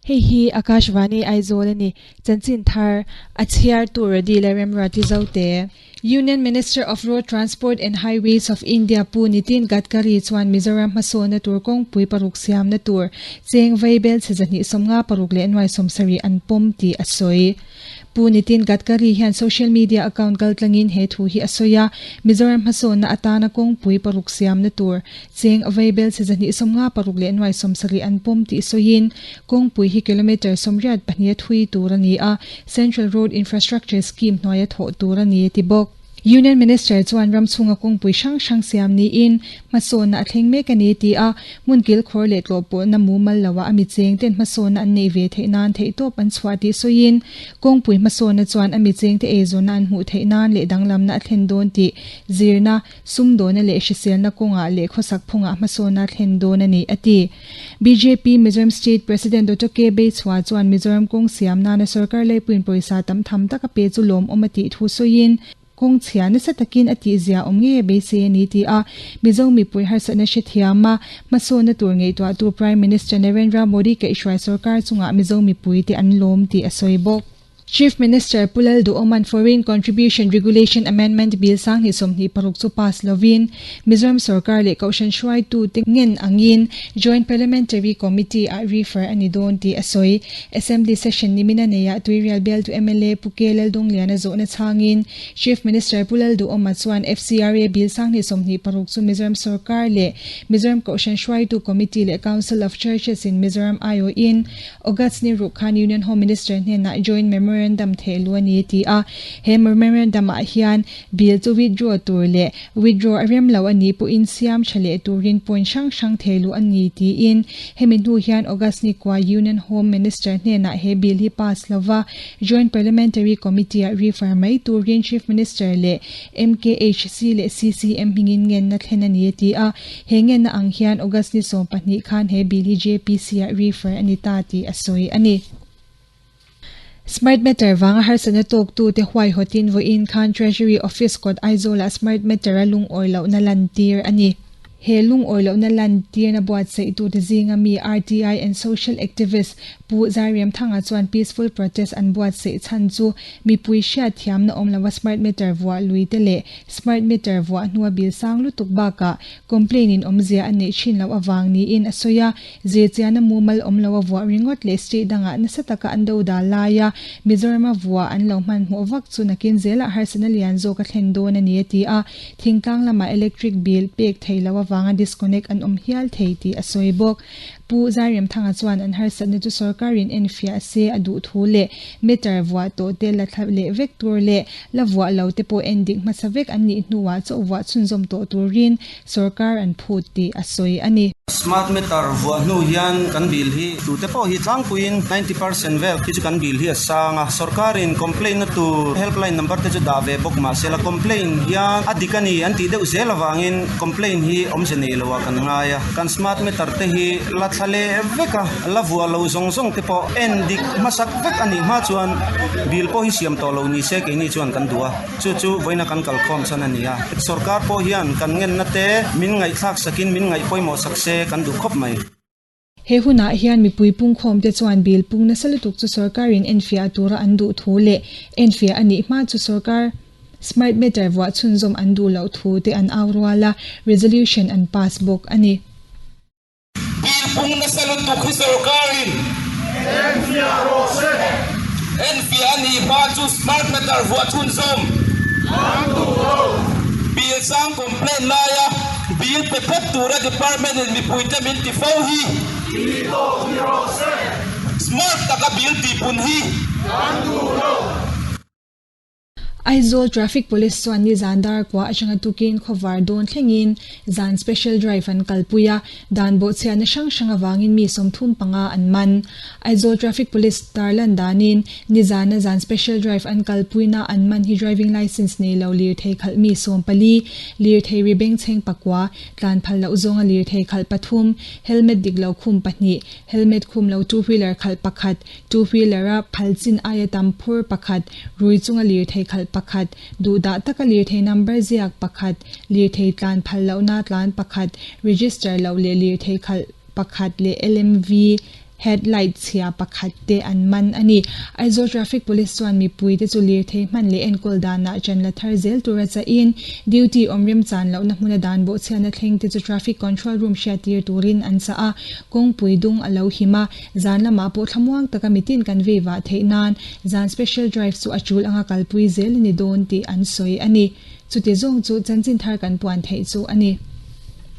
Hei hi Akashvani Aizawl a ni. Chanchin thar a chhiartu Redi leh Remruati Zote. Union Minister of Road Transport and Highways of India Pu Nitin Gadkari chuan Mizoram hmasawnna tur kawngpui paruk siamna tur cheng vei belchhe 256 leh nuai 70 an pawm tih a sawi. Pu Nitin Gadkari hian social media account kaltlangin he thu hi a sawi a, Mizoram hmasawnna atana kawngpui paruk siamna tur cheng vei belchhe 256 leh nuai 70 an pawm tih sawiin kawngpui hi kilometre 82 a thui tur a ni a, Central Road Infrastructure Scheme hnuaia thawh tur a ni a ti bawk. Union Minister chuan ram chhunga kawngpui hrang hrang siam niin hmasawnna a thleng mek a ni ti a, hmun kilkhawr leh tlawhpawhna mumal loah a mi cheng ten hmasawnna an neih ve theih nan theihtawp an chhuah tih sawiin kawngpui hmasawnna chuan a mi chengte eizawnna an hmuh theih nan leh danglamna a thlen dawn tih zirna, sumdawna leh hriselna kawngah leh khawsak phungah hmasawnna a thlen dawn a ni a ti. Bjp Mizoram State President Doctor K Beichhua chuan Mizoram kawng siam nana sorkar leipuiin pawisa tam tham tak a pe chu lawmawm a tih thu sawiin, kawng chhia nasa takin a tih zia awm ngei a beisei a ni ti a, Mizo mipui harsatna hrethiam a, hmasawnna tur ngaihtuahtu Prime Minister Narendra Modi kaihhruai sorkar chungah Mizo mipuite an lawm tih a sawi bawk. Chief Minister Pu Lalduhoman Foreign Contribution Regulation Amendment Bill 2026 chu pass lovin Mizoram sorkar leh Kohhran hruaitute ngen angin Joint Parliamentary Committee ah refer a ni dawn tih a sawi. Assembly session nimina neiah Tuirial bialtu mla Pu K Laldungliana zawhna chhangin Chief Minister Pu Lalduhoma chuan FCRA Bill 2026 chu Mizoram sorkar leh Mizoram Kohhran hruaitu Committee leh Council of Churches in Mizoram aiawhin August ni ruh khan Union Home Minister hnenah Joint Memorandum theh luh a ni a ti a, he memorandum ah hian bill chu withdraw tur leh withdraw a rem lo a nih pawhin siam tha leh turin point hrang hrang theh luh a ni tiin hemi hnu hian August ni kua Union Home Minister hnenah he bill hi pass lova Joint Parliamentary Committee ah refer mai turin Chief Minister leh MKHC leh CCM hmingin ngenna thlen a ni a ti a. He ngenna ang hian August ni 12 khan he bill hi JPC ah refer a ni ta tih a sawi a ni. Smart meter vanga harsatna tawktute huaihawtin vawiin khan Treasury Office kawt Aizawlah smart meter a lungawi lohna lantir a ni. He lungawi lohna lantirna buatsaihtute zinga mi RTI and social activist Pu Zairiamthanga chuan peaceful protest an buatsaih chhan chu mipui hriatthiamna awm lova smart meter vuah luite leh Smart meter vuah hnua bill sang lutuk bakah complaint in awmzia a neih thin loh avang niin a sawi a, zirchianna mumal awm lo a vuah ringawt leh state dangah nasa taka an do dal laia Mizorama vuah an lo hmanhmawh vak chu nakin zelah harsatna lian zawk a thlen dawn a ni a ti a, thingtlang lamah electric bill pek theih loh avanga disconnect an awm hial thei tih a sawi bawk. Pu Zairemthanga chuan an harsatna chu sorkarin enfiah se a duh thu leh meter vuah tawh te la thla leh vek tur leh la vuah lo te pawh endik hmasa vek an nih hnuah chauh vuah chhunzawm tawh turin sorkar an phut tih a sawi a ni. Smart meter vuah hnu hian kan bill hi tute pawh hi tlangpuiin 90% vel khi chu kan bill hi a sang a, sorkarin complaint na tur helpline number te chu dah ve bawk mahse la complaint hian a dik a ni an tih deuh zel avangin complaint hi awmze nei lo ah kan ngai a. Kan smart meter te hi la thla leh vek a, la vuah lo zawng zawng te pawh en dik hmasak vek a nih hma chuan bill pawh hi siam tawh lo ni se keini chuan kan duh a, chu chu vawiina kan kalkhawm chhan a ni a. Sorkar pawh hian kan ngenna te min ngaihthlak sakin min ngaih pawimawh sak se kan duh khawp mai. He hunah hian mipui pungkhawmte chuan bill pung nasa lutuk chu sorkarin enfiah tura an duh thu leh enfiah a nih hma chu sorkar Smart meter vuah chhunzawm an duh loh thu te an au rual a, resolution an pass bawk a ni. Bill pung nasa lutuk hi sorkarin enfiah rawh se. Enfiah a nih hma chu smart meter vuah chhunzawm an duh lo. Bill sang complaint laia bill pe phawt tura department in mipuite min ti fo hi tih tawk ni rawh se. Smart taka bill tihpun hi an duh lo. Aizawl Traffic Police chuan nizan dar kua atanga tukin khawvar dawn thlengin zan special drive an kalpui a, dan bawhchhiatna hrang hrang avangin mi 35 an man. Aizawl Traffic Police tarlan danin nizana zan special drive an kalpuina an man hi driving licence nei lo lirthei khalh mi 14, lirthei ri bengchheng pakua, tlan phal loh zawnga lirthei khalh pathum, helmet dik lo khum pahnih, helmet khum lo two wheeler khalh pakhat, Two wheeler a phal chin aia tam phur pakhat, rui chunga lirthei khalh pakhat, duhdah taka lirthei number ziak pakhat, lirthei tlan phal lohna tlan pakhat, register loh leh lirthei khalh pakhat leh LMV. Headlight chhia pakhat te an man a ni. Aizawl Traffic Police chuan mipui te chu lirthei hman leh enkawl danah ṭan la thar zel tura chahin duty awm remchan lohna hmuna dan bawhchhiatna thleng te chu Traffic Control Room hriattir turin an chah a, kawngpui dung a lo him a, zan lamah pawh thlamuang taka mitin kan vei vah theih nan zan special drive chu a tul anga kalpui zel a ni dawn tih an sawi a ni. Chuti zawng chu chanchin thar kan puan theih chu a ni.